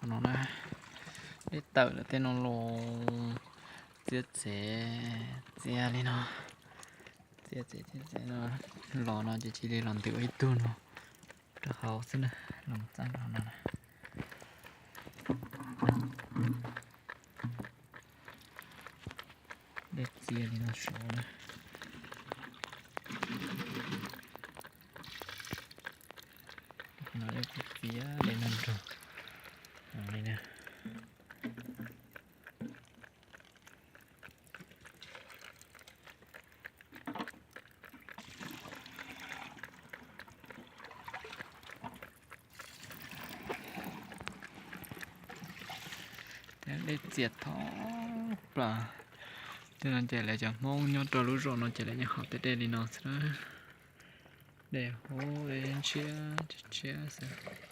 No na, dej tawm lawm tej no los txiav txev, txiav li no, txiav txev txiav txev no, los no ces cia li los ntws ua ib tug no rau hauv xwb na, los txaj rau no na. Dej txiav li no saud na. Dej txiav li no nrog li na. Dej txias thoob plaws. Tej no ces lawv cov Hmoob nyob rau lub zos no ces lawv nyob hauv tej dej li no xwb na. Dej huv, dej ntshiab tshiab xwb.